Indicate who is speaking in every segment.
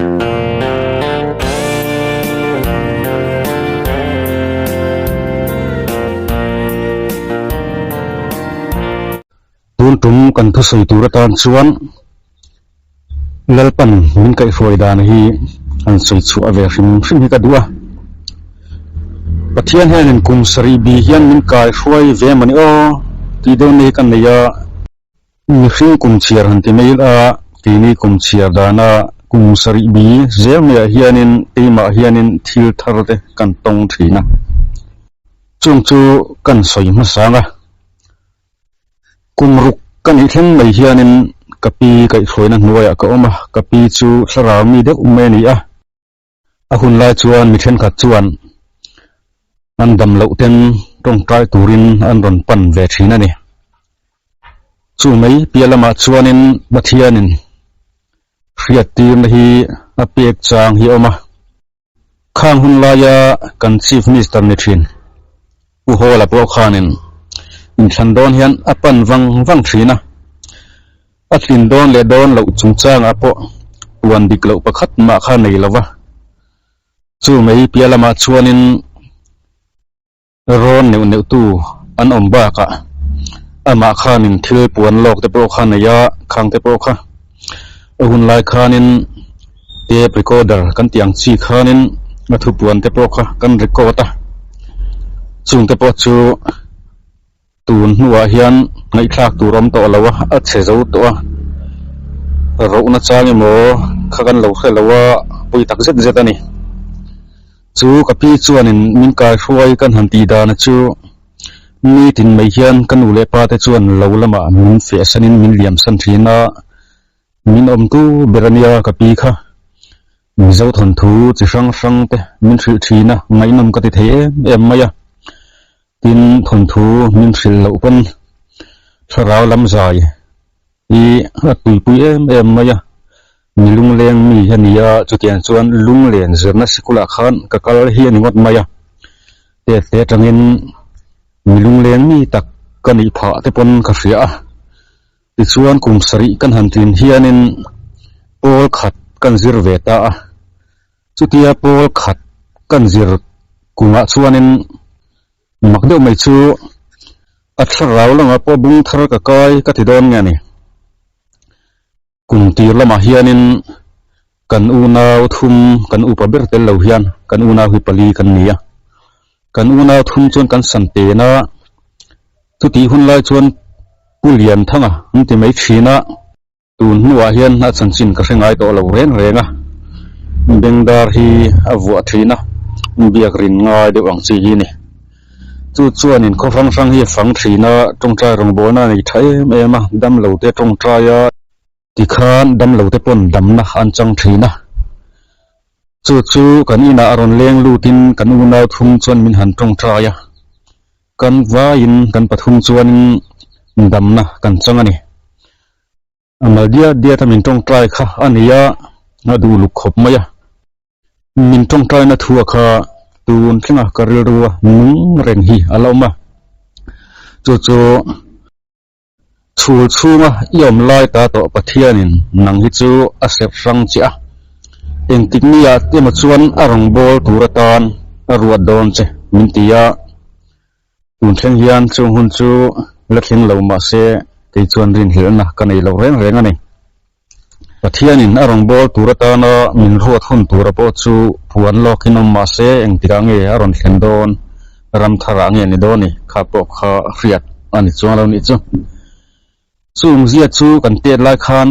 Speaker 1: Tun tum kan thusawi tur atan chuan Lalpan min kaihhruai dan hi han sawi chhuah ve hrim hrim hi ka duh a. Pathian hianin kum sarih bi hian min kaihruai ve mawni aw tih deuh na hi ka nei a. Mihring kum chhiar han ti mai ila, keini kum chhiar dana kum sarih bi zel maiah hianin keimah hianin thil thar te kan tawng thin a. Chung chu kan sawi hmasang a. Kum ruk ka nih thleng mai hianin ka pi kaihhruaina hnuaiah ka awm a, ka pi chu thlarau mi deuh mai a ni a. A hun lai chuan mi thenkhat chuan an dam loh ten tawngtai turin an rawn pan ve thin a ni. Chu mai piah lamah chuanin Pathianin hriattirna hi a pek chang hi a awm a. Khang hun laia kan Chief Minister ni thin Pu Hawla pawh khanin inthlan dawn hian a pan vang vang thin a. A tlin dawn leh dawn loh chungchangah pawh puan dik loh pakhat mah kha nei lo va. Chu mai piah lamah chuanin rawn neuh neuhtu an awm bakah amah khanin thil puan lawk te pawh kha nei a, khang te pawh kha a hun lai khanin tape recorder kan tih ang chi khanin a thupuan te pawh kha kan record a, chung te pawh chu. Tun hnuah hian ngaihthlak tur awm tawh lo a, a chhe zo tawh a, rohna chang emaw kha kan lo hre lo a, pawi tak zet zet a ni. Chu ka pi chuanin min kaihruai kan han tih dana chu nitin mai hian ka nu leh pa te chuan lo lamah min fehsanin min liamsan thin a, min awmtu ber a nia ka pi kha. Mizo thawnthu chi hrang hrang te min hrilh thin a, ngaihnawm ka ti thei em em mai a. Tin, thawnthu min hrilh loh pawn thlarau lam zai hi a tuipui em em mai a, mi lungleng mi a ni a, chutiang chuan lunglen zirna sikulah khan ka kal hi a ni ngawt mai a, tet te atangin mi lungleng mi tak ka nih phah te pawn ka hria a, tichuan kum sarih kan han tlin hianin pawl khat kan zir ve ta a. Chutia pawl khat kan zir kungah chuanin mak deuh mai chu a thlarau lamah pawh bung thar ka kai ka ti dawn nge a ni. Kum tir lamah hianin kan unau thum kan upa ber tel lo hian kan unau hi pali kan ni a. Kan unau thum chuan kan san pen a, chutih hun lai chuan Pu Lianthanga an ti mai thin a. Tun hnuah hian a chanchin ka hre ngai tawh lo reng reng a, bengdar hi a vuah thin a, biak rin ngai deuh ang chi hi a ni. Chu chuanin khaw hrang hrang hi a fang thin a, tawngtai rawngbawlna a nei tha em em a, damlo te tawngtai a, tikhan damlo te pawn damna an chang thin a. Chu chu kan inah a rawn leng lutin kan unau thum chuan min han tawngtai a, kan vaiin kan pathum chuanin damna kan chang a ni. A mal diat diat a min tawngtai kha a ni a, a duh luk khawp mai a. Min tawngtaina thu a kha tun thlenga ka rilru a nung reng hi a la awm a. Chu chu chhul chhunga i awm lai ta tawh Pathianin nang hi chu a sep hrang che a. Engtik nia emaw chuan a rawngbâwl tur atan a ruat dawn che min ti a. Tun thleng hian chung hun chu la thleng lo mah se kei chuan rinhlelhna ka nei lo reng reng a ni. Pathianin a rawngbâwl tur atana min ruat hun tura pawh chu puan lawkin awm mah se engtikah nge a rawn thlen dawn, ram tharah nge ni dawn ni kha pawh kha hriat a ni chuang lo nih chu. Chung zia chu kan tet lai khan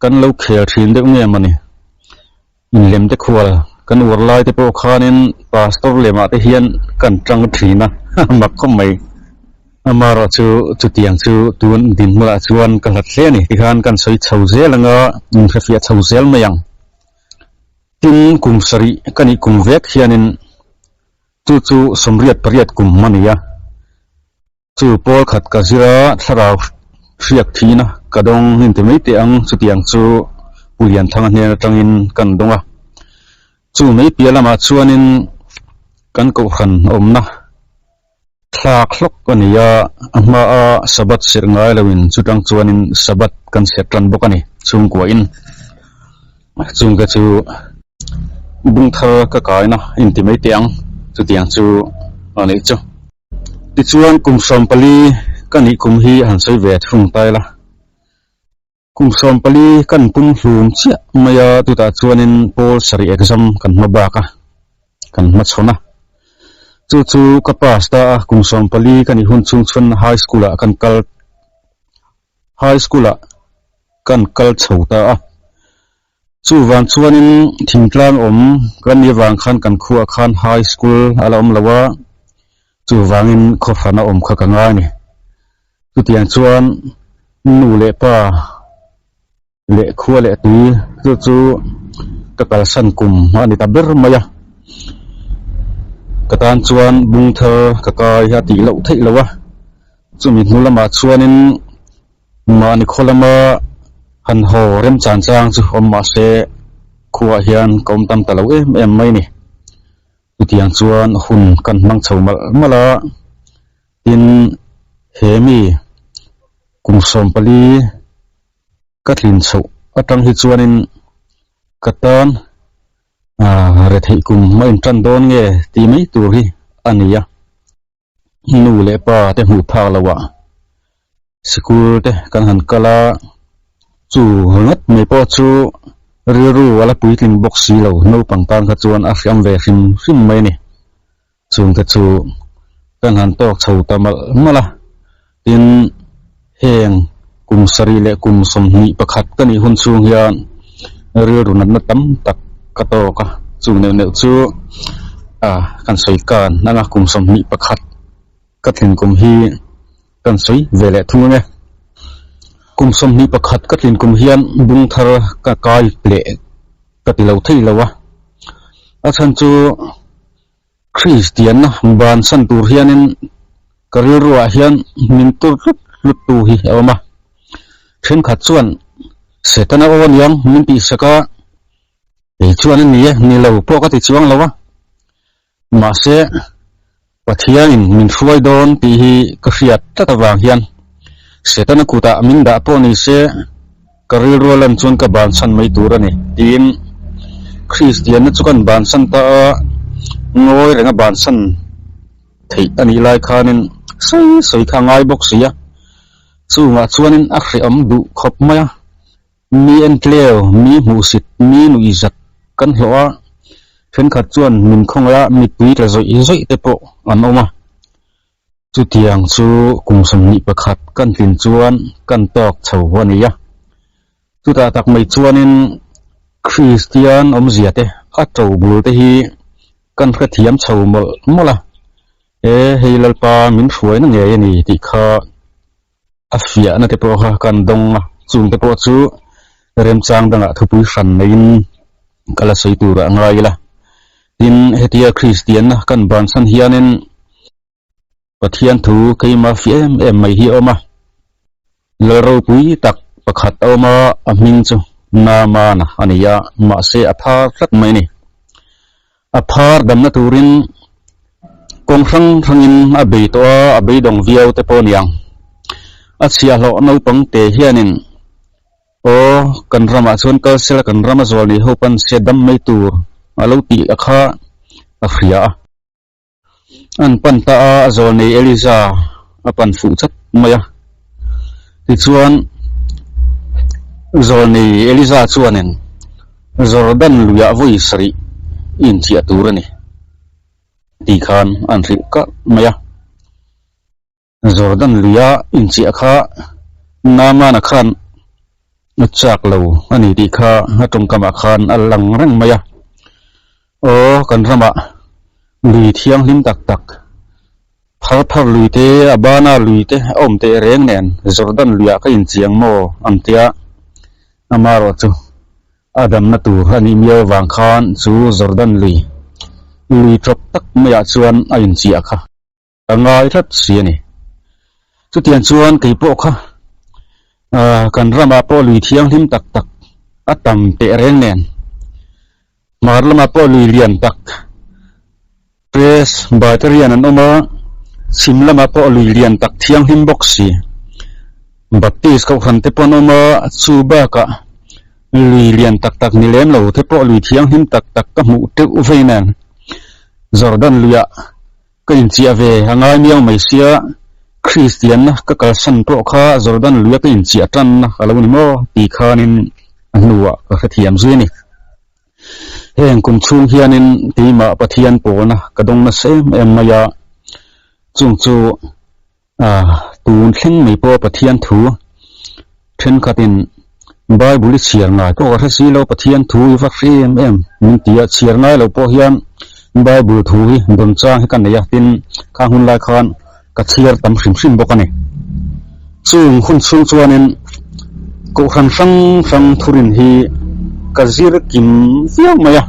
Speaker 1: kan lo khel thin deuh nge mawni. Inlem te khual kan uar lai te pawh khanin pastor lemah te hian kan tang thin a, mak khawp mai. Amaherawh chu chutiang chu tun dinhmunah chuan ka hlat hle a ni. Tikhan kan sawi chho zel anga inhrefiah chho zel mai ang. Tin, kum sarih ka nih kum vek hianin chu chu sawmriat pariat kum a ni a. Chu pawl khat ka zir a, thlarau hriak thihna ka dawng hnim ti mai teh ang, chutiang chu Pu Lianthanga hnen atangin kan dawng a. Chu mai piah lamah chuanin kan kohhran awmna thlak hlawk a ni a, a hmaa Sabbath serh ngai loin chutang chuanin Sabbath kan serh tan bawk a ni, chhungkuain. Chung te chu bung thar ka kaina inti mai teh ang chutiang chu a nih chu. Tichuan kum 14 ka nih kum hi han sawi ve thung ta ila. Kum 14 kan pum hlum chiah mai a chutah chuanin pawl sarih exam kan hma bak a, kan hma chhawn a. Chu chu ka pass ta a kum 14 ka nih hun chhung chuan high school ah kan kal high school ah kan kal chho ta a. Chuvang chuanin thingtlang awm kan nih avang khan kan khuaah khan high school a la awm lo a, chuvangin khawhran a awm kha ka ngai a ni. Chutiang chuan nu leh pa leh khua leh tui chu chu ka kalsan kum a ni ta ber mai a. Ka tan chuan bung thar ka kai a tih loh theih lo a, chumi hnu lamah chuanin Mahni khaw lama han haw rem chan chang chu awm mah se khuaah hian ka awm tam ta lo em em mai ni. Chutiang chuan hun kan hmang chho malh malh a, tin he mi kum 14 ka tlin chhoh atang hi chuanin ka tan retheih kum a intan dawn nge tih mai tur hi a ni a. Nu leh pa te hmuh phak loh ah sikul te kan han kal a, chu ringawt mai pawh chu rilru a la puitling bawk si lo, naupang tan kha chuan a hriam ve hrim hrim mai a ni. Chung te chu kan han tawk chho ta malh malh a, tin heng kum 7 leh kum 21 ka nih hun chhung hian rilru natna tam tak ka tawk a, chung neuh neuh chu ah kan sawi kan anga kum 21 ka tlin kum hi kan sawi ve leh thung ange. Kum 21 ka tlin kum hian bung thar ka kai leh ka ti lo thei lo a, a chhan chu Kristianna bansan tur hianin ka rilruah hian min tur hlut hlut tu hi a awm a. Thenkhat chuan Setana aw aniang min tihsak a, kei chuan a ni e, ni lo pawh ka ti chuang lo a. Mahse, Pathianin min hruai dawn tih hi ka hriat tlat avang hian Setana kutah min dah pawh ni se ka rilrua lan chuan ka bansan mai tur a ni tiin Kristianna chu kan bansan ta a, ngawi renga bansan theih a nih lai khanin sawi sawi kha a ngai bawk si a, chungah chuanin a hrehawm duh khawp mai a. Mi entleu, mi hmuhsit, mi nuihzat kan hlawh a, thenkhat chuan min khawngaih a, mipui tla zawih zawih te pawh an awm a. Chutiang chu kum 21 kan tlin chuan kan tawk chho a ni a. Chutah tak mai chuanin Kristian awmzia te, a to bul te hi kan hrethiam chho mawlh mawlh a. E hei Lalpa min hruaina ngei a ni tih kha a fiahna te pawh kha kan dawng a, chung te pawh chu remchang dangah thupui hran neiin ka la sawi turah ngai ila. Tin, hetia Kristianna kan bansan hianin Pathian thu keima fiah em em mai hi a awm a, Lal ropui tak pakhat a awm a, a hming chu Naamana a ni a, mahse a phar tlat mai a ni. A phar damna turin kawng hrang hrangin a bei tawh a, a beidawng viau te pawh a ni ang. A chhiahhlawh naupang te hianin Aw, kan ramah chuan kal sela kan rama zual nei ho pan se dam mai tur a lo tih a kha a hria a. An pan ta a, a zual nei Eliza a pan fuh chat mai a. Tichuan, zual nei Eliza chuanin Jordan luiah vawi sarih i inchiah tur a ni tih khan an hrilh kalh mai a. Jordan luia inchiah kha Naamana khan a chak lo a ni tih kha a tawngkamah khan a lang reng mai a. Aw, kan ramah lui thianghlim tak tak, phar phar lui te, a bana lui te a awm teh reng nen Jordan luiah ka inchiang maw ang tia amarawh chu a damna tur a nih miau avang khan chu Jordan lui, lui tawp tak maiah chuan a inchiah kha. A ngai tlat si a ni. Chutiang chuan kei pawh kha kan ramah pawh lui thianghlim tak tak a tam teh reng nen hmar lamah pawh lui lian tak Presbyterian an awm a, chhim lamah pawh lui lian tak thianghlim bawk si Baptist kohhran te pawh an awm a, chu bakah. Lui lian tak tak ni lem lo te pawh lui thianghlim tak tak ka hmuh teuh vei nen Jordan luiah ka inchiah ve a ngai miau mai sia, Kristianna ka kalsan pawh kha Jordan luia ka inchiah tanna a lo ni maw tih khanin a hnuah ka hrethiam zui a ni. Heng kum chhung hianin keimah Pathian pawlna ka dawng nasa em em mai a, chung chu tun thleng mai pawh Pathian thu thenkhatin Bible i chhiar ngai pawh ka hre si lo, Pathian thu i va hre em em min ti a, chhiar ngai lo pawh hian Bible thu hi dawn chang hi ka nei a, tin khang hun lai khan ka chhiar tam hrim hrim bawk a ni. Chung hun chhung chuanin Kohhran hrang hrang thurin hi ka zir kim viau mai a,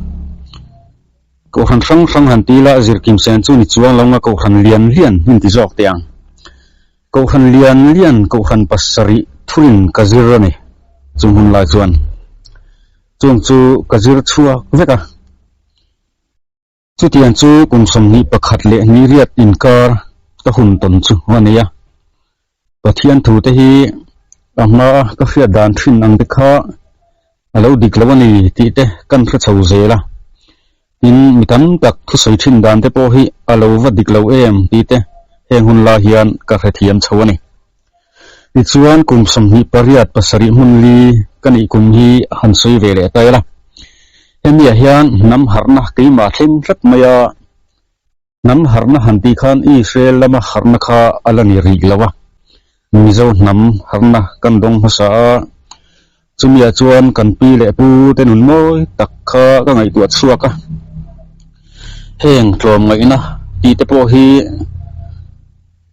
Speaker 1: Kohhran hrang hrang han ti ila zir kim sen chu ni chuang lo nga Kohhran lian lian min ti zawk teh ang. Kohhran lian lian Kohhran pasarih thurin ka zir a ni chung hun lai chuan. Chung chu ka zir chhuak vek a. Chutiang chu kum 21 leh ni riat inkar ka hun tawn chu a nei a. Pathian thu te hi a hma ka hriat dan thin ang te kha a lo dik lo a ni tih te kan hre chho zel a. Tin, mi tam tak thusawi thin dan te pawh hi a lo va dik lo em tih te heng hun lai hian ka hrethiam chho a ni. Tichuan, kum 28 pasarih hmun li ka nih kum hi han sawi ve leh ta ila. Hemiah hian hnam harhna keimah thleng tlat mai a. Hnam harhna han tih khan Israel lama harhna kha a la ni rih lo a, Mizo hnam harhna kan dawng hmasa a, chumiah chuan kan pi leh pu te nun mawi tak kha ka ngaihtuah chhuak a. Heng tlawmngaihna tih te pawh hi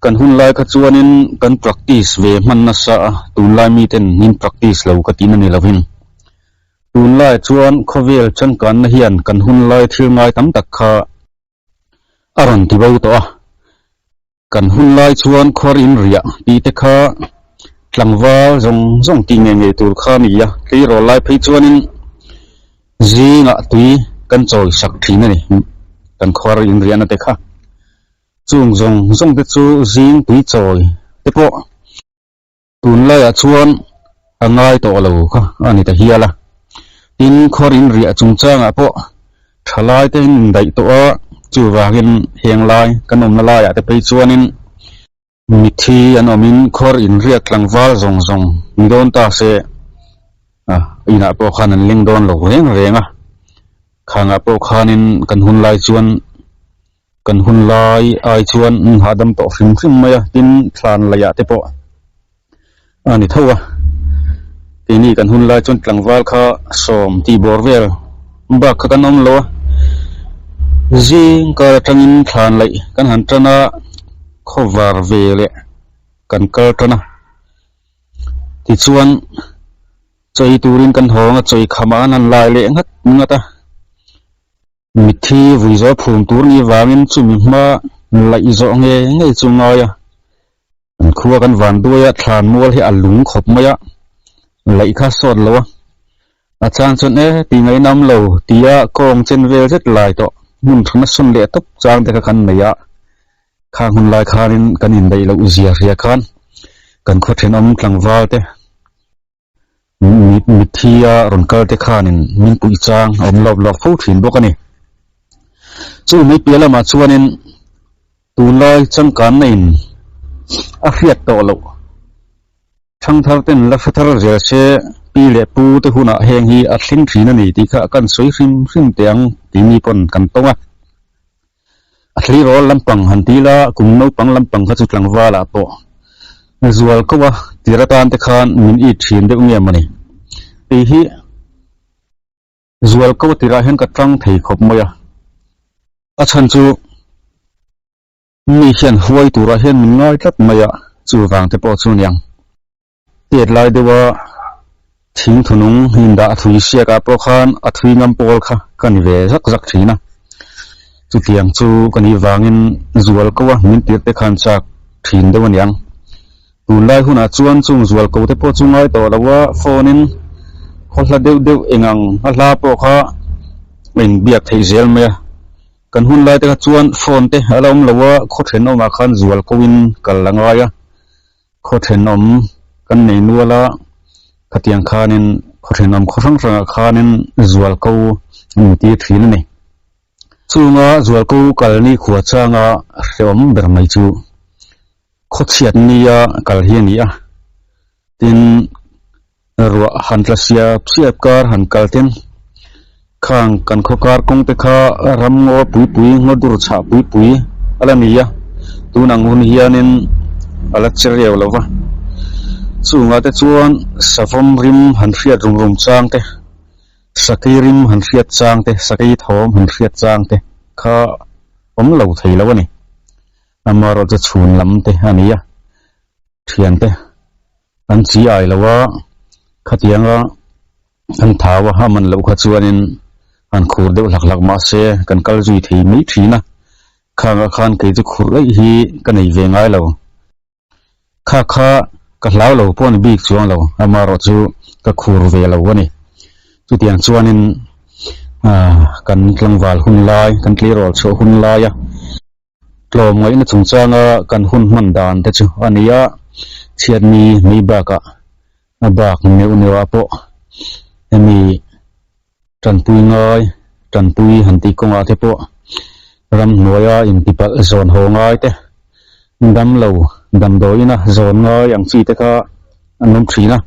Speaker 1: kan hun lai kha chuanin kan practice ve hman nasa a, tunlai miten min practice lo ka tihna ni lovin. Tunlai chuan khawvel changkanna hian kan hun lai thil ngai tam tak kha a rawn ti bo tawh a. Kan hun lai chuan khuar in riah tih te kha tlangval zawng zawng tih ngei ngei tur kha a ni a, tleirawl lai phei chuanin zingah tui kan chawi sak thin a ni, kan khuar in riahna te kha. Chung zawng zawng te chu zing tui chawi te pawh. Tunlaiah chuan a ngai tawh lo kha a ni ta hial a. Tin, khuar in riah chungchangah pawh thalai te in daih tawh a, chuvangin heng lai kan awmna laiah te phei chuanin mithi an awmin khuar in riak tlangval zawng zawng ni dawn ta se inah pawh khan an leng dawn lo reng reng a. Khangah pawh khanin kan hun lai chuan Kan hun lai ai chuan an hahdam tawh hrim hrim mai a, tin thlan laihah te pawh a ni tho a. Keini kan hun lai chuan tlangval kha sawm tih bawr vel bak kha kan awm lo a, zing kar atangin thlan laih kan han tan a, khawvar ve leh kan kal tan a. Tichuan chawi turin kan hawng a, chawi khamah an han lai leh nghat nghat a. Mitthi vui zawh phum tur ni vangin chumi hma laih zawh nge ngei chu ngai a, kan khua kan van duai a, thlan mual hi a lung khawp mai a, laih kha sawt lo a, a chang chuan e ti ngaih nam lo tia kawng chen vel zet lai tawh hmun thana sawn leh tawp chang te kha kan nei a, khang hun lai khanin kan indaih loh zia hria khan kan khaw thenawm tlangval te. Mitthi a rawn kal te khanin min puih chang a awm lawp lawp fo thin bawk a ni. Chu mai piah lamah chuanin tunlai changkanna in a hriat tawh loh thangthar ten la hre thar zel se pi leh pu te hunah heng hi a thleng thin a ni tih kha kan sawi hrim hrim teh ang tih mi pawn kan tawng a. A tleirawl lampang han ti ila, kum naupang lampang kha chu tlangvalah pawh zual ko a, tir atan te khan min it thin deuh nge mawni. Kei hi zual ko tirah hian ka tang thei khawp mai a, a chhan chu mi hian huai turah hian min ngai tlat mai a, chuvang te pawh chu aniang. Tet lai deuha thing thunung in dah a thui siak ah pawh khan a thui ngam pawl kha ka ni ve zak zak thin a, chutiang chu ka nih vangin zual ko a min tirh te khan chak thin deuh a niang. Tunlai hunah chuan chung zual ko te pawh chu ngai tawh lo a, phone in khaw hla deuh deuh eng ang a hla pawh kha a inbiak theih zel mai a, kan hun lai te kha chuan phone te a la awm lo a, khaw thenawmah khan zual ko in kal a ngai a. Khaw thenawm kan nei nual a, khatiang khanin. Khaw thenawm khaw hrang hrangah khanin zualko an intir thin a ni. Chunga zualko kal ni khua changa hrehawm ber mai chu khawchhiat nia kal hi a ni a. Tin, ruah han tla siap siap kar han kal ten khang kan khaw kar kawng te kha ram ngaw pui pui ngaw dur chhah pui pui a la ni a tun ang hun hianin a la che reu lo va chungah te chuan savawm rim han hriat rum rum chang te sakei rim han hriat chang te sakei thawm han hriat chang te kha awm lo thei lo a ni amaherawhchu chu chhun lam te a ni a thiante an chi ai lo a khatianga an thau a a man loh kha chuanin han khur deuh hlak hlak mah se kan kal zui thei mai thin a khangah khan kei chu khur daih hi ka nei ve ngai lo kha kha ka hlau lo pawh a ni bik chuang lo amaherawh chu ka khur ve lo a ni chutiang chuanin ah kan tlangval hun lai kan tleirawl chhuah hun laia. Tlawmngaihna chungchanga kan hun hman dan te chu a ni a, chhiatni mai bakah a bak neuh neuhah pawh hemi tanpui ngai, tanpui han tih kawngah te pawh ramhnuaia intipalh zawn haw ngai te, damlo damdawiina zawn ngai ang chi te kha an awm thin a,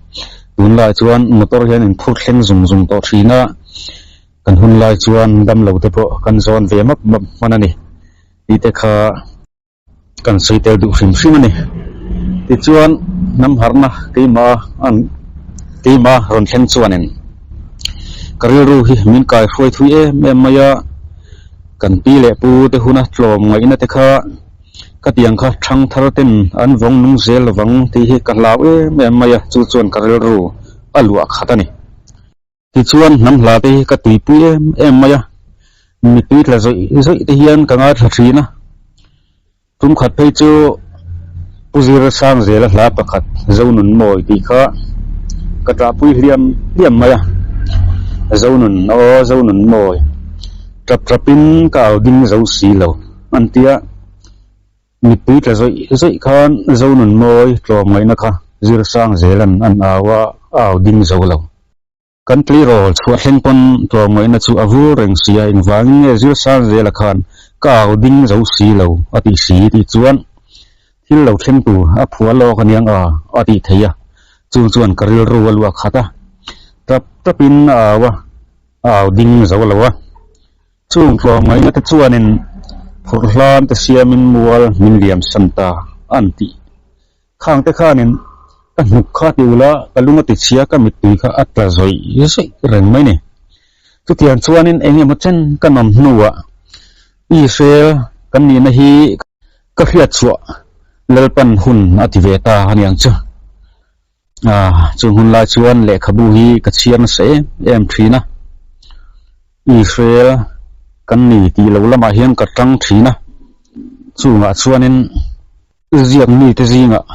Speaker 1: tunlai chuan motor hian inphur thleng zung zung tawh thin a. Kan hun lai chuan damlo te pawh kan zawn ve map map hman a ni tih te kha kan sawi tel duh hrim hrim a ni. Tichuan hnam harhna keimah an keimah rawn thleng chuanin ka rilru hi min kai hruai thui em em mai a, kan pi leh pu te huna tlawm ngaihna te kha ka tiang kha thang thar ten an vawng nung zel lovang tih hi ka hlau em em mai a, chu chuan ka rilru a luah khat a ni. Tichuan hnam hla te hi ka tuipui em em mai a, mipui tla zawih zawih te hian ka ngaithla thin a. Tum khat phei chu Pu Zir Sangzela hla pakhat Zonun Mawi tih kha ka ṭahpui hliam hliam mai a, Zonun aw Zonun Mawi ṭap ṭapin ka au ding zo si lo an ti a. Mipui tla zawih zawih khan Zonun Mawi tlawmngaihna kha Zir Sangzela'n an au a, a au ding zo lo. Kan tleirawl chhuah thleng pawn tlawmngaihna chu a vur reng si a, engvangin nge Zir Sangzela khan ka au ding zo si lo a tih si tih chuan thil lo thleng tur a phuah lawk aniang a, a tih thei a, chung chuan ka rilru a luah khat a, tap tapin a au a, a au ding zo lo a. Chung tlawmngaihna te chuanin phurh hlan te siamin mual min liam san ta an tih. Khang te khanin ka hnuk kha ti ula ka lung a ti chhia ka mittui kha a tla zawih zawih reng mai ni. Chutiang chuanin eng emaw chen ka nawm hnuah Israel kan nihna hi ka hriat chhuah Lalpan hun a ti ve ta aniang chu. Ah, chung hun lai chuan lehkhabu hi ka chhiar nasa em em thin a. Israel kan ni tih lo lamah hian ka tang thin a. Chungah chuanin ziak mite zingah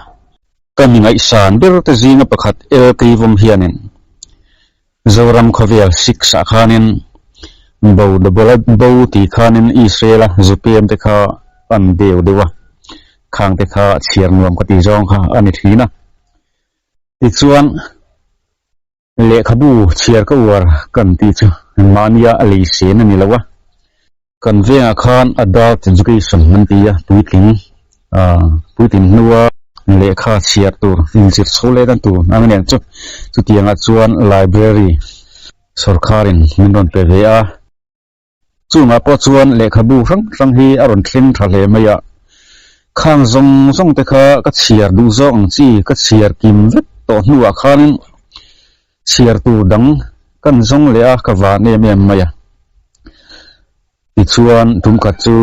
Speaker 1: ka mi ngaihsan ber te zinga pakhat LK Vawm hianin Zoram khawvel six ah khanin bo double bo tih khanin Israel a zupem te kha an deu deuh a, khang te kha chhiar nuam ka tih zawng kha a ni thin a. Tichuan lehkhabu chhiar ka uar kan tih chu mahnia a lei sen a ni lo a. Kan vengah khan Adult Education an ti a, puitling ah puitling hnua lehkha chhiar tur inzir chho leh dan tur ang aniang chu chutiangah chuan library sawrkharin min rawn pe ve a, chungah pawh chuan lehkhabu hrang hrang hi a rawn thleng tha hle mai a, khang zawng zawng te kha ka chhiar duh zawk ang chi ka chhiar kim vek tawh hnuah khanin Chhiar tur dang kan zawng leh a ka van em em mai a. Tichuan tumkhat chu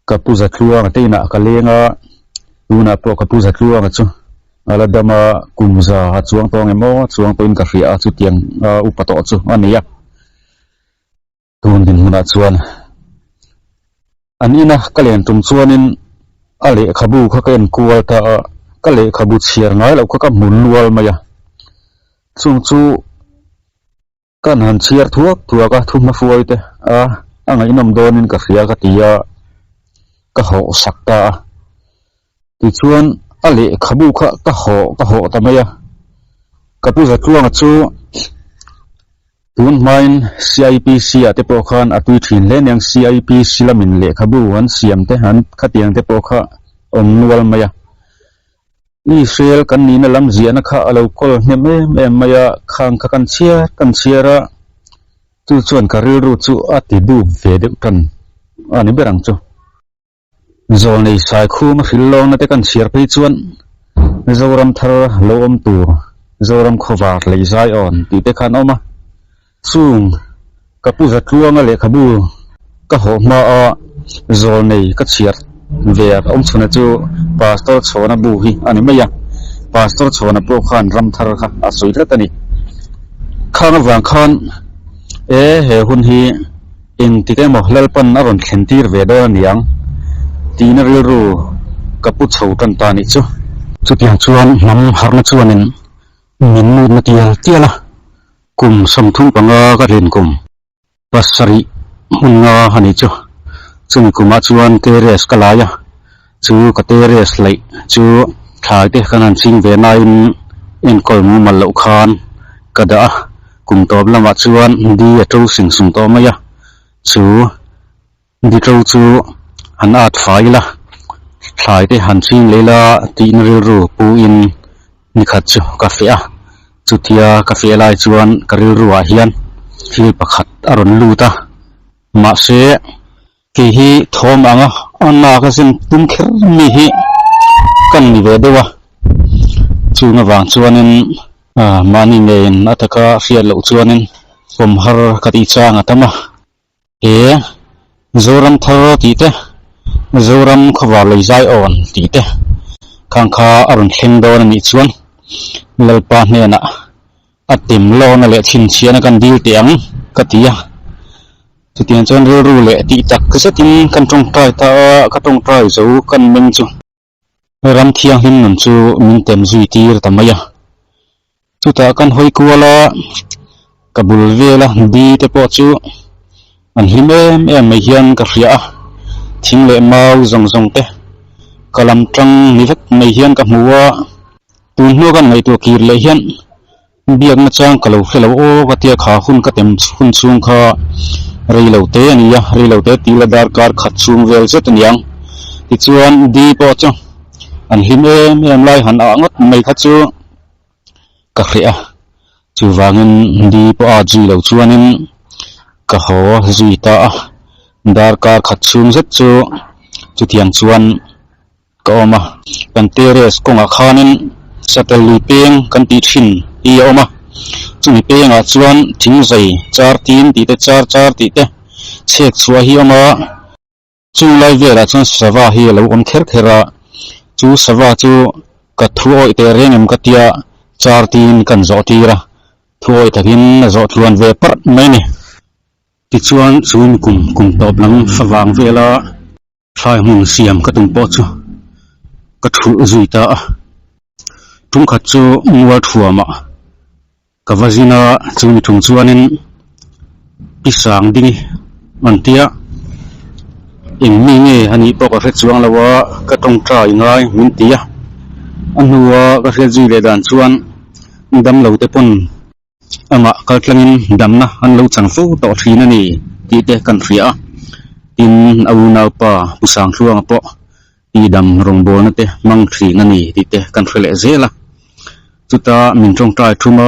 Speaker 1: ka pu Zatluanga te inah ka leng a, tunah pawh ka pu Zatluanga chu a la dam a, kum za a chuang tawh ang em aw, chuang tawhin ka hria a, chutiang a upa tawh chu a ni a. Tun dinhmunah chuan an ina ka len tum chuanin a lehkhabu kha ka en kual ta a, ka lehkhabu chhiar ngai loh kha ka hmu nual mai a, chung chu kan han chhiar thuak thuak a, thu hmafuai te a a ngaihnawm dawnin ka hria ka ti a, ka hawh sak ta a. Tichuan a lehkhabu kha ka hawh ka hawh ta mai a, ka pu Zatluanga chu. Tun hmain CIPC ah te pawh khan a tui thin hle aniang CIPC lamin lehkhabu an siam te an khatiang te pawh kha awm nual mai a. Israel kan nihna lam ziahna kha a lo kawl hnem em em mai a, khang kha kan chhiar kan chhiar a, chu chuan ka rilru chu a ti dup ve deuh tan a ni ber ang chu. Zawlnei Saikhuma hrilhlawngna te kan chhiar phei chuan Zoram thar lo awm tur Zoram khawvar lei zai awn tih te khan a awm a. Chung ka pu Zatluanga lehkhabu ka hawh hma a Zawlnei ka chhiar ve a awm chhuna chu Pastor Chhawna bu hi a ni mai a. Pastor Chhawna pawh khan ram thar kha a sawi tlat a ni. Khang avang khan e he hun hi. Engtik emaw Lalpan a rawn thlen tir ve dawn a niang tihna rilru ka pu chho tan ta nih chu. Chutiang chuan hnam harhna chuanin min mutna tial tial a, kum 35 ka rin kum pasarih hmun nga a nih chu. Chumi kumah chuan terrace ka lai a, chu ka terrace laih chu thlai te kan han ching ve nain enkawl mumal loh khan ka dah a, kum tawp lamah chuan di a to sing sung tawh mai a, chu di to chu han at fai ila, thlai te han ching leh ila tihna rilru pu in nikhat chu ka feh a, chutia ka feh lai chuan ka rilru ah hian thil pakhat a rawn lut a, mahse. Kei hi thawm anga a nak a zen tum kher mi hi ka ni ve deuh a, chung avang chuanin mahni ngeiin a taka hriat loh chuanin pawm har ka tih chang a tam a. He Zoram thar tih te, Zoram khawvar lei zai awn tih te khang kha a rawn thleng dawn a nih chuan Lalpa hnenah a tem lawna leh chhinchhiahna kan dil teh ang ka ti a. Chutiang chuan rilru leh tih tak zetin kan tawngtai ta a, ka tawngtai zo kan meng chu ram thianghlim nun chu min tem zui tir ta mai a. Chutah kan hawi kual a, ka bul vela di te pawh chu an hlim em em mai hian ka hria a, thing leh mau zawng zawng te ka lam tang ni vek mai hian ka hmu a, tun hnu kan ngaihtuah kir leh hian Biakna chang ka lo hre lo aw ka tia kha hun ka tem hun chhung kha rei lo te a ni a, rei lo te tih la darkar khat chhung vel zet a niang. Tichuan di pawh chu an hlim em em lai han ah ngawt mai kha chu ka hreh a, chuvangin di pawh a zui lo chuanin ka haw zui ta a, darkar khat chhung zet chu chutiang chuan. Ka awm a, kan terrace kawngah khanin satel lui peng kan tih thin hi a awm a, chumi pengah chuan thing zai char tin tih te char char tih te chhek chhuah hi a awm a, chung lai velah chuan sava hi a lo awm kher kher a, chu sava chu ka thu awih teh reng em ka tia char tin kan zawh tir a, thu awih takin a zawh tluan ve parh mai a ni. Tichuan chu kum kum tawp lam favang vela. Thlai hmun siam ka tum pawh chu ka thulh zui ta a, tumkhat chu mual thuamah ka va zin a, chumi tum chuanin pi sang ding an tia, eng mi nge a nih pawh ka hre chuang lo a, ka tawngtai ngai min ti a, a hnua ka hriat zui leh dan chuan damlo te pawn. Amah kaltlangin damna an lo chang fo tawh thin a ni tih te kan hria a, tin a unaupa Pu Sangthluanga pawh tidam rawngbawlna te hmang thin a ni tih te kan hre leh zel a. Chuta min tawngtai thuma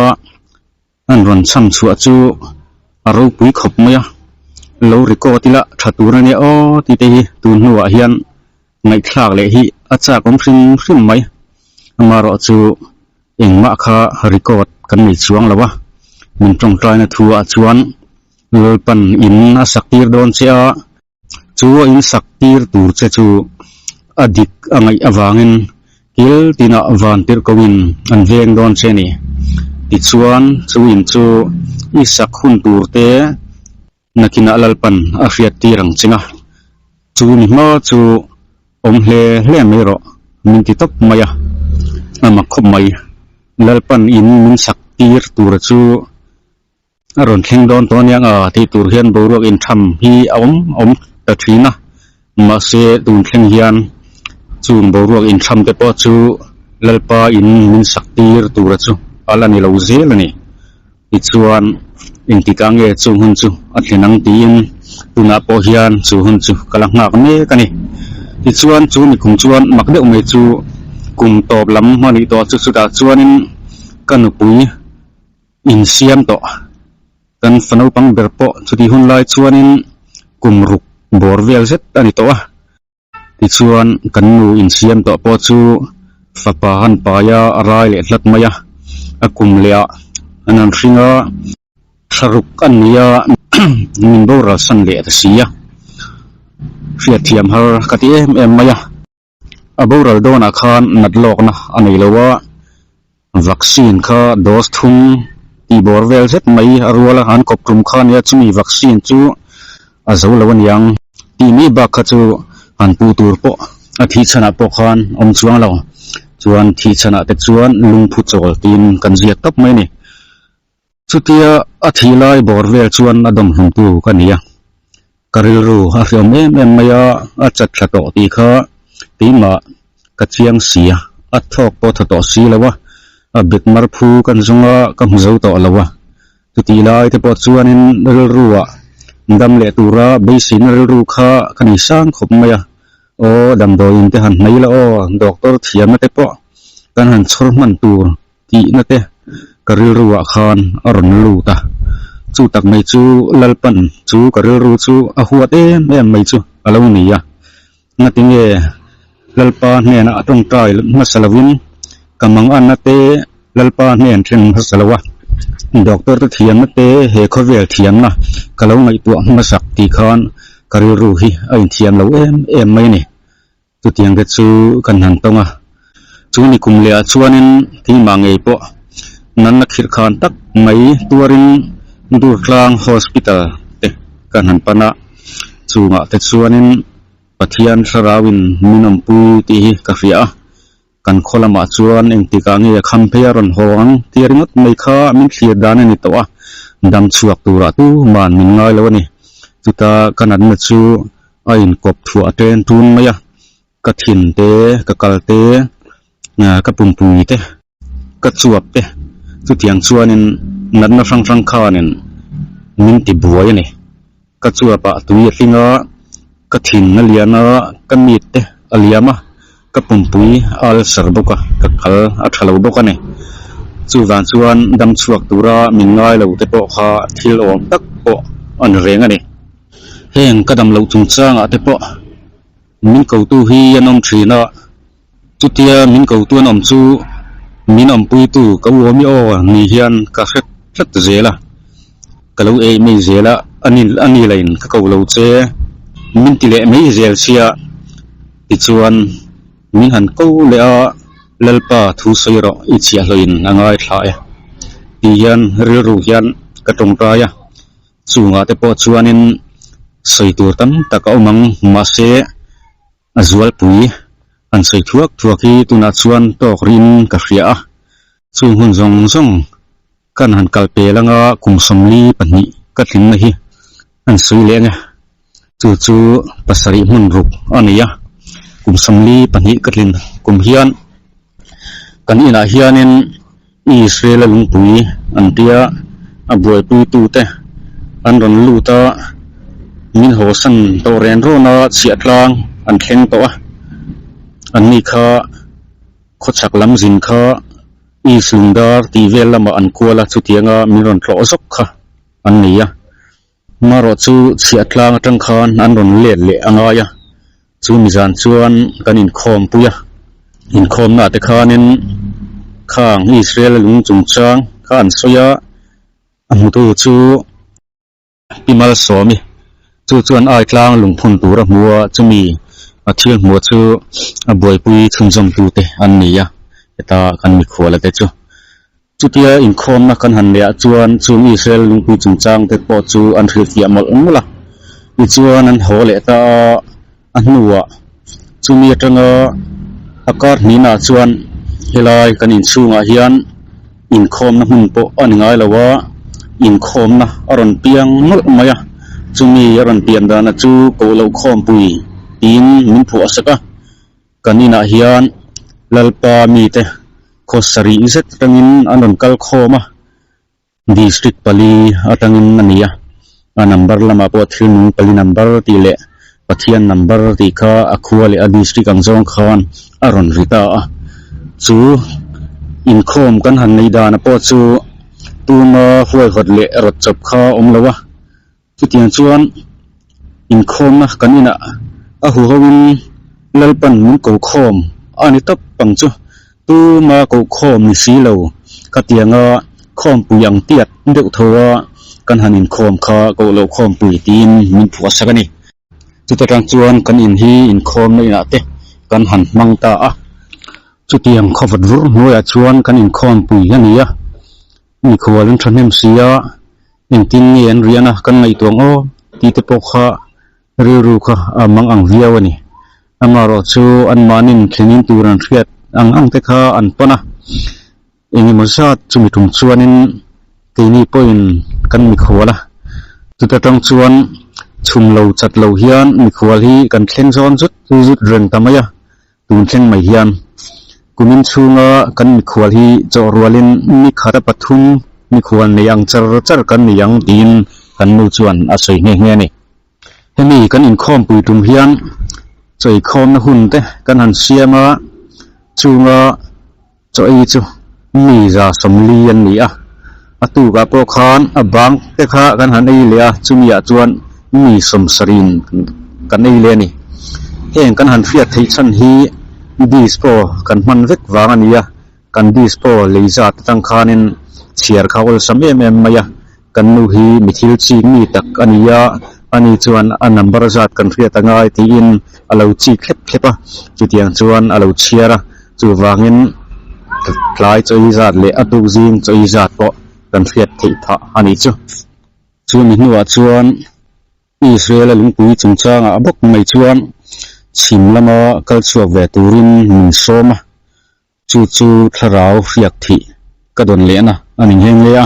Speaker 1: an rawn chham chhuah chu a ropui khawp mai a, lo record ila tha tur a nia aw tih te hi tun hnuah hian ngaihthlak leh hi a chak awm hrim hrim mai. Amaherawh chu engmah kha record kan nei chuang lo a, min tawngtaina thu ah chuan Lalpan in a sak tir dawn che a, chu a in sak tir tur che chu a dik a ngaih avangin kil tinah van tirh ko in an veng dawn che a ni. Tichuan chu in chu i sak hun tur te Nakinah Lalpan a hriat tir ang cheng a, chu mi hma chu awm hle hle mai rawh min ti tawp mai a, a mak khawp mai. Lalpan in min sak tir tura chu a rawn thleng dawn tawh aniang a tih tur hian boruak intham hi a awm awm ta thin a, mahse tun thleng hian chung boruak intham te pawh chu Lalpa in min sak tir tura chu a la ni lo zel a ni. Tichuan. Engtikah nge chung hun chu a thlen ang tiin tunah pawh hian chu hun chu ka la nghak mek a ni. Tichuan chu mikhum chuan mak deuh mai chu kum tawp lam a nih tawh chu chutah chuanin ka nupui insiam tawh kan fa naupang ber pawh chutih hun lai chuanin kum ruk bawr vel zet a ni tawh a. Tichuan, kan nu insiam tawh pawh chu fapa han pai a, a rai leh hlat mai a, a kum leh ah an han hring a, thla ruk an ni a, min boral san leh ta si a, hriatthiam har ka ti em em mai a. A boral dawnah khan nat lawkna a nei lo a, vaccine kha dose thum tih bawr vel zet mai a rual a, an kawp tum kha nia chumi vaccine chu a zo lo aniang tih mai bak kha chu han puh tur pawh a thih chhanah pawh khan awm chuang lo chuan thih chhanah te chuan lungphu chawl tiin kan ziak tawp mai a ni. Chutia a thih lai bawr vel chuan a dawmhlumtu ka ni a, ka rilru a hriawm em em mai a, a chat thla tawh tih kha keimah ka chiang si a, a thawk pawh tha tawh si lo a, a bet mar phu kan zawng a, ka hmu zo tawh lo a, chutih lai te pawh chuanin rilru ah dam leh tura beiseina rilru kha ka nei sang khawp mai a, aw damdawiin te han hmei la aw, doctor thiamna te pawh kan han chhawr hman tur. Tihna te ka rilru ah khan a rawn lut a, chu tak mai chu Lalpan chu ka rilru chu a huat em em mai chu a lo ni a, ngatinge Lalpa hnenah a tawngtai hmasa lovin ka manganna te Lalpa hnen then hmasa lo a, doctor te thiamna te he khawvel thiamna ka lo ngaihtuah hmasak tih khan ka rilru hi a inthiam lo em em mai a ni. Chutiang te chu kan han tawng a, chu ni kum leh ah chuanin keimah ngei pawh natna khirh khan tak mai tuarin Durtlang Hospital te kan han pan a, chungah te chuanin Pathian thlarauin min awmpui tih hi ka hria a, kan khaw lamah chuan engtikah nge a kham phei a rawn haw ang tih ringawt mai kha min thlir dan a ni tawh a, dam chhuak turah tuman min ngai lo a ni. Chuta ka natna chu a inkawp thuah a ṭen ṭun mai a, ka thin te, ka kal te, ka pumpui te, ka chuap te chutiang chuanin natna hrang hrang khanin min ti buai a ni. Ka chuapah tui a tling a, ka thin a lian a, ka mit te a liam a, ka pumpui a ulcer bawk a, ka kal a tha lo bawk a ni. Chuvang chuan dam chhuak tura min ngai lo te pawh kha thil awm tak pawh a ni reng a ni. Heng ka dam loh chungchangah te pawh min kotu hi an awm thin a, chutia min kotu an awm chu min awmpuitu ka u awm i aw ni hian ka hre tlat zel a, ka lo ei mai zel a, a ni lain ka ko lo che min ti leh mai zel sia tichuan min han ko leh a Lalpa thu sawi rawh i chhiahhlawhin a ngaithla e tih hian rilru hian ka tawngtai a. Chungah te pawh chuanin sawi tur tam tak a awm ang, mahse a zualpui an sawi thuak thuak hi tunah chuan tawk rin ka hria a, chung hun zawng zawng kan han kal pel anga kum 42 ka tlinna hi an sawi leh ang e, chu chu pasarih hmun ruk a ni a, kum 42 ka tlin kum hian kan inah hianin Israel-a lungpui an tia a buaipuitute an rawn lut a, min hawsan tawh ren rawn a, chhiah tlang an thleng tawh a, anni kha khawchhak lam zin kha East Lungdar tih vel lamah an kual a, chutianga min rawn tlawh zawk kha an nei a. Marawh chu chhiah tlang atang khan an rawn let leh a ngai a, chu mizan chuan kan inkhawm pui a, inkhawmna te khanin khang Israel lung chungchang kha an sawi a, a hmutu chu Pi Malsawmi chu chuan ai tlang lungphun tur a hmu a, chumi a thil hmuh chu a buaipui chhunzawmtute an ni a, heta kan mikhuala te chu. Chutia inkhawmna kan han neih ah chuan chung Israel lungpui chungchang te pawh chu an hrilhfiah mawlh mawlh a. Tichuan an haw leh ta a, a hnuah chumi atanga a kar hnihna ah chuan helai kan inchhungah hian inkhawmna hmun pawh a ni ngai lo a, inkhawmna a rawn piang mawlh mai a. Chumi a rawn pian dana chu koh loh khawmpui tiin min phuah sak a. Kan inah hian Lalpa mite khaw sarih zet atangin an rawn kal khawm a. District pali atangin a ni a, a number lamah pawh thil nung pali number tih leh Pathian number tih kha a khua leh a district ang zawng khan a rawn ri ta a. Chu inkhawm kan han nei dana pawh chu tuma huaihawt leh rawt chawp kha a awm lo a. Chutiang chuan inkhawmna kan inah a huhoin Lalpan min ko khawm a ni tawp ang chu. Tuma koh khawm ni si lo khatianga khawmpui ang tiat deuh tho a kan han inkhawm kha koh loh khawmpui tiin min phuah sak a ni. Chuta tang chuan kan in hi inkhawmna inah te kan han hmang ta a. Chutiang khawvat vur hnuaiah chuan kan inkhawmpui a ni a, mikhual an thahnem si a, engtin nge an rian a kan ngaihtuah ang aw tih te pawh kha rilru kha a mang ang viau a ni. Amaherawh chu anmahnin thlenin tur an hriat ang ang te kha an pawn a, engemaw zat chumi tum chuanin keini pawhin kan mikhual a, chuta tang chuan chhum lo chat lo hian mikhual hi kan thleng zawn zut zut reng ta mai a, tun thleng mai hian kumin chhunga kan mikhual hi chawh rualin ni khata pathum mikhual nei ang char char kan ni ang tiin kan nu chuan a sawi nghe nghe a ni. Hemi kan inkhawmpui tum hian chawikhawmna hun te kan han siam a, chunga chaw ei chu mi za sawmli an ni a, a tukah pawh khan a bang te kha kan han ei leh a, chumi ah chuan mi sawmsarih in kan ei leh a ni. Heng kan han hriat theih chhan hi disco kan hman vek vang a ni a. Kan disco lei zat atang khanin chhiar kha awlsam em em mai a, kan nu hi mi thil chik mi tak a ni a, ani chuan a number zat kan hriat a ngai tiin a lo chik thlep thlep a, chutiang chuan a lo chhiar a, chuvangin tlai chawi zat leh a tuk zing chawi zat pawh kan hriat theih phah a nih chu. Chumi hnuah chuan Israel-a lungpui chungchangah bawk mai chuan chhim lama kal chhuak ve turin min sawm a. Chu chu thlarau hriak thih ka dawn lehna a ni nghe nghe a.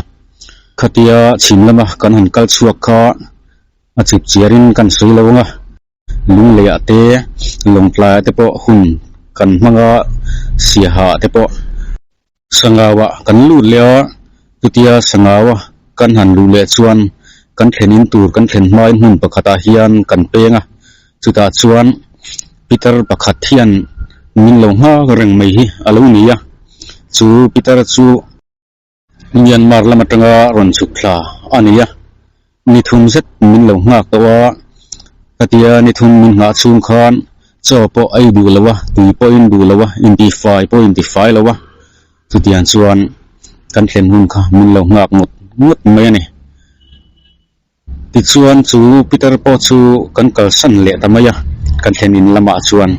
Speaker 1: Khatia chhim lama kan han kal chhuak kha a chip chiarin kan sawi lo ang a, lungleiah te, lawngtlaiah te pawh hun kan hmang a, siaha te pawh sangauah kan lut leh a, chutia sangaua kan han luh leh chuan kan thlen in tur kan thlen hmain hmun pakhatah hian kan peng a. Chutah chuan Peter pakhat hian min lo nghak reng mai hi a lo ni a, chu Peter chu Myanmar lam atanga rawn chhuk thla a ni a, ni thum zet min lo nghak tawh a, khatia ni thum min nghah chhung khan chaw pawh a ei duh lo a, tui pawh a in duh lo a, intifai pawh a intifai lo a, chutiang chuan kan thlen hun kha min lo nghak ngawt ngawt mai a ni. Tichuan chu Peter pawh chu kan kalsan leh ta mai a, kan thlen in lamah chuan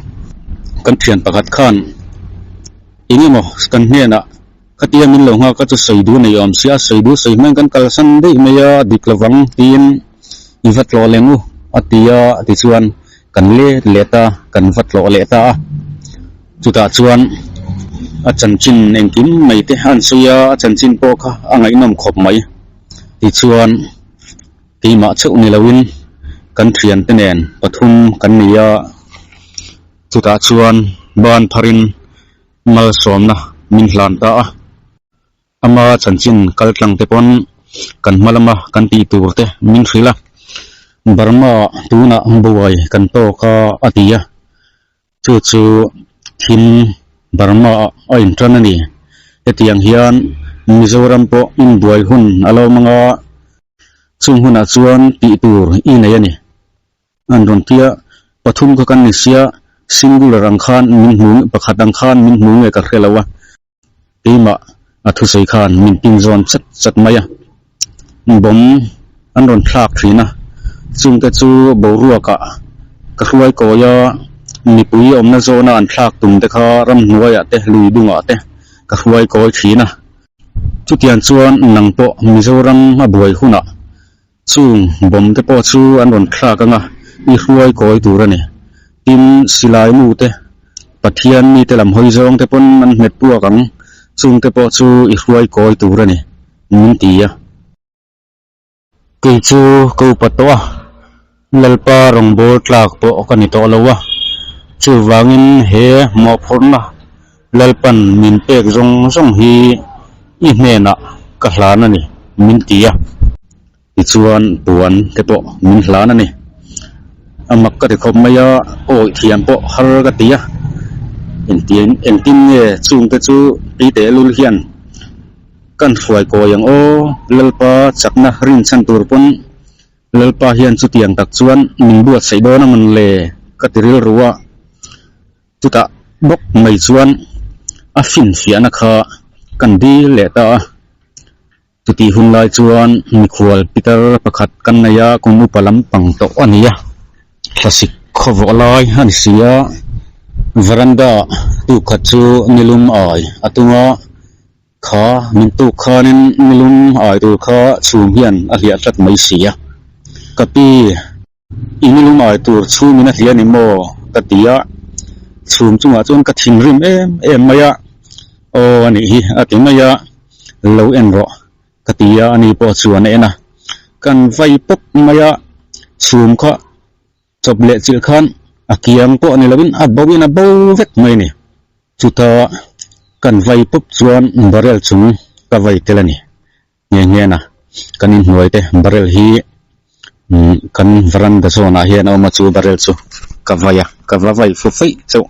Speaker 1: kan thian pakhat khan eng emaw kan hnenah khatia min lo nghak a chu sawi duh nei awm sia, sawi duh sawi hmangin kan kalsan daih mai a, dik lovang tiin i va tlawh leng u a ti a, tichuan kan let let a, kan va tlawh leh ta a, chutah chuan a chanchin engkim mai te a an sawi a, a chanchin pawh kha a ngaihnawm khawp mai. Tichuan, keimah chauh ni loin kan thiante nen pathum kan ni a, chutah chuan ban pharin malsawmna min hlan ta a. Ama chanchin kal tlang te pawn kan hma lama kan tih tur te min hrilh a, Burma tunah buai kan tawk a a ti a. Chu chu thim Burma ah a intan a ni. Hetiang hian Mizoram pawh inbuai hun a lo mang a, chung hunah chuan tih tur i nei a ni. An rawn ti a, pathum kha kan ni sia, singular ang khan min hmu pakhat ang khan min hmu nge ka hre lo a. Keimah a thusawi khan min pin zawn chat chat mai a, bomb an rawn thlak thin a, chungte chu boruakah ka hruai kawi a, mipui awmna zawna an thlak tum te kha ramhnuaiah te lui dungah te ka hruai kawi thin a, chutiang chuan nang pawh Mizoram a buai hunah Chung bomb te pawh chu an rawn thlak ang a, i hruai kawi tur a ni. Tin, silai nu te, Pathian mite lam hawi zawng te pawn an hmet puak ang, chung te pawh chu i hruai kawi tur a ni, min ti a. Kei chu ka upa tawh a, Lalpa rawngbâwl tlâk pawh ka ni tawh lo a, chuvangin he mawhphurhna Lalpan min pek zawng zawng hi i hnenah ka hlan a ni. min ti a. Tichuan puan te pawh min hlan a ni. A mak ka ti khawp mai a, awih thiam pawh har ka ti a. Engtin engtin nge chungte chu tui tehlul hian kan hruai kawi ang aw, Lalpa chakna rinchhan tur pawn Lalpa hian chutiang tak chuan min buatsaih dawn a man le ka ti rilru a. Chutah bawk mai chuan a finfiahna kha kan dil leh ta a. Chutih hun lai chuan mikhual pitar pakhat kan nei a, kum upa lampang tawh a ni a. Thlasik khawvawh lai a ni si a, veranda tuk khat chu nilum ai a tum a, kha min tuk khanin nilum ai tur kha chhum hian a hliah tlat mai si a. Ka pi. I nilum ai tur chhumin a hlia ni maw? ka ti a, chhum chungah chuan ka thinrim em em mai a, Aw a nih hi a ti mai a, Lo en rawh ka ti a, ani pawh chuan a en a, kan vai pawp mai a, chhum kha chawp leh chilh khan a kiang pawh ni lovin a bo in a bo vek mai a ni. Chuta kan vai pawp chuan barrel chung ka vai tel a ni. Nghe nghe na kan inhnuai te barrel hi kan veranda zawn ah hian a awm a chu barrel chu ka vai a ka va vai fu feih chauh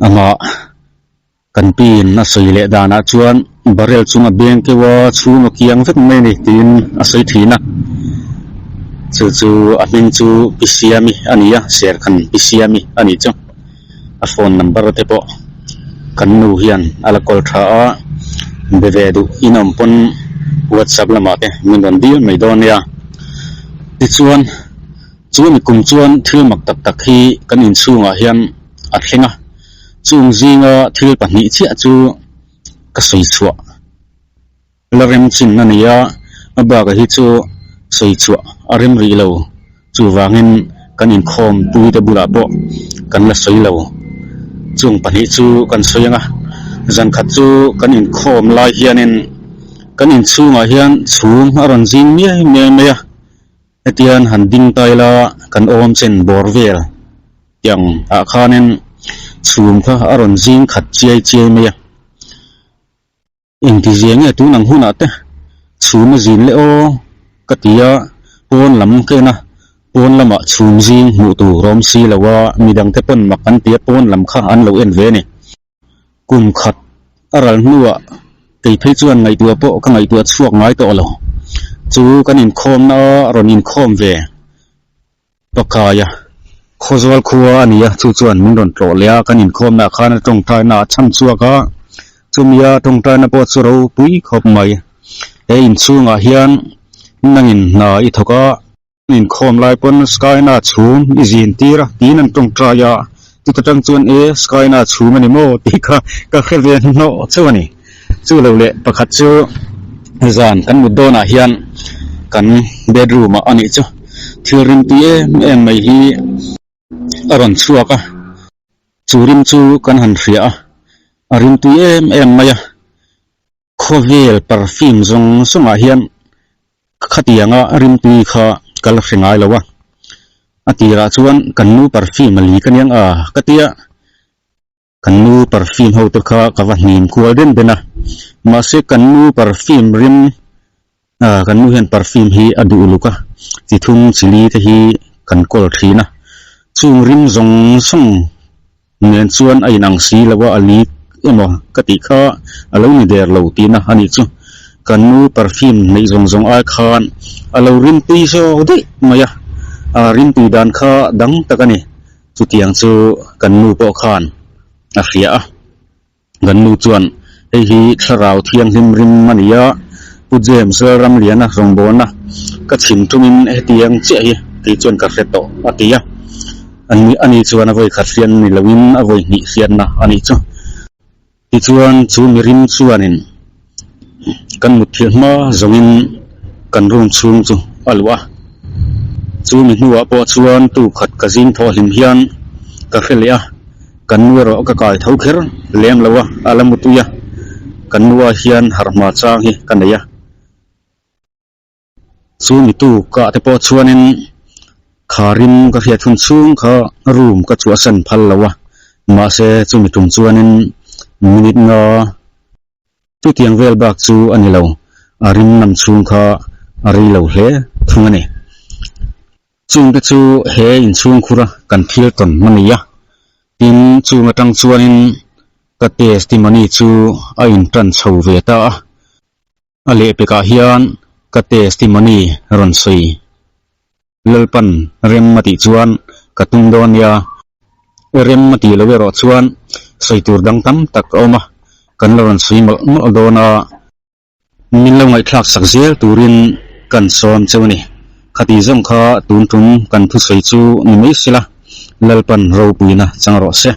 Speaker 1: amah kan pin a sawi leh danah chuan barrel chung a beng keuh a chhung a kiang vek mai a ni tiin a sawi thin a chu chu a hming chu pi siami a ni a serkhan pi siami a nih chu. A phone number te pawh kan nu hian a la call tha a, be ve duh in awm pawn whatsapp lamah te min rawn dil mai dawn nia. Tichuan chu mi kum chuan thil mak tak tak hi kan inchhungah hian a thleng a, chung zinga thil pahnih chiah chu ka sawi chhuah. La rem chin a ni a, a bakah hi chu sawi chhuah a rem rih lo. Chuvangin kan inkhawm puite bulah pawh kan la sawi lo. Chung pahnih chu kan sawi ang a, zan khat chu kan inkhawm lai hianin kan inchhungah hian chhum a rawn zing miai miai mai a, hetian han ding ta ila kan awm chen bawr vel tiang ah khanin chhum kha a rawn zing khat chiai chiai mai a. Engtizia nge tun ang hunah te chhum a zin leh aw ka ti a, pawn lam ka en a, pawn lamah chhum zing hmuh tur a awm si lo a, midang te pawn mak an ti a, pawn lam kha an lo en ve a ni. Kum khat a ral hnuah kei phei chuan ngaihtuah pawh ka ngaihtuah chhuak ngai tawh lo, chu kan inkhawmna a rawn inkhawm ve. Pakaia Khawzawl khua a ni a, chu chuan min rawn tlawh leh a, kan inkhawmnaah khan a tawngtaina a chhan chhuak a, chumia tawngtaina pawh chu ropui khawp mai. He inchhungah hian nangin hna i thawk a, inkhawm lai pawn Skyna chhum i zin tir a tiin an tawngtai a, chuta tang chuan e Skyna chhum a ni maw tih kha ka hre ve hnawh chauh a ni. Chu lo leh pakhat chu zan kan mut dawnah hian kan bedroom ah a nih chu thil rim tui em em mai hi a rawn chhuak a, chu rim chu kan han hria a, a rim tui em em mai a, khawvel perfume zawng zawng ah hian khatianga rim tui kha ka la hre ngai lo a, a tirah chuan kan nu perfume a li ka niang a ka tia. Kan nu perfume ho te kha ka va hnim kual den den a, mahse kan nu perfume rim ah kan nu hian perfume hi a duh uluk a, chi thum chi li te hi kan kawl thin a, chung rim zawng zawng nen chuan a inang si lo a, a lik emaw ka tih kha a lo ni der lo tihna a nih chu, kan nu perfume neih zawng zawng ai khan a lo rim tui zawk daih mai a, a rim tui dan kha dang tak a ni. Chutiang chu kan nu pawh khan a hria a, kan nu chuan hei hi thlarau thianghlim rim a ni a, Pu James Lalramliana rawngbawlna ka chhim tumin hetiang chiah hi kei chuan ka hre tawh a ti a, ani chuan a vawikhat hriatna ni loin a vawihnih hriatna a nih chu. Tichuan chu mirim chuanin kan mutthilh hma zawngin kan room chhung chu a luah a, chu mi hnuah pawh chuan tu khat ka zing thawh hlim hian ka hre leh a, kan nu erawh ka kai tho kher lem lo a, a la mutui a, kan nua hian harh hma chang hi ka nei a. Chu mi tu kah te pawh chuanin kha rim ka hriat hun chhung kha room ka chhuahsan phal lo a, mahse chumi tum chuanin minute nga chutiang vel bak chu a ni lo. A rim nam chhung kha a rei lo hle thung a ni. Chungte chu he inchhungkhura kan thil tawn a ni a, tin chung atang chuanin ka testimony chu a intan chho ve ta a. A lehpekah hian ka testimony rawn sawi Lalpan rem a tih chuan ka tum dawn nia. Rem a tih lo erawh chuan sawi tur dang tam tak a awm a, kan la rawn sawi mawlh mawlh dawn a. Min lo ngaihthlak sak zel turin kan sawm cheu a ni. Khati zawng kha tun tum kan thusawi chu ni mai sela, Lalpan ropuina chang rawh se.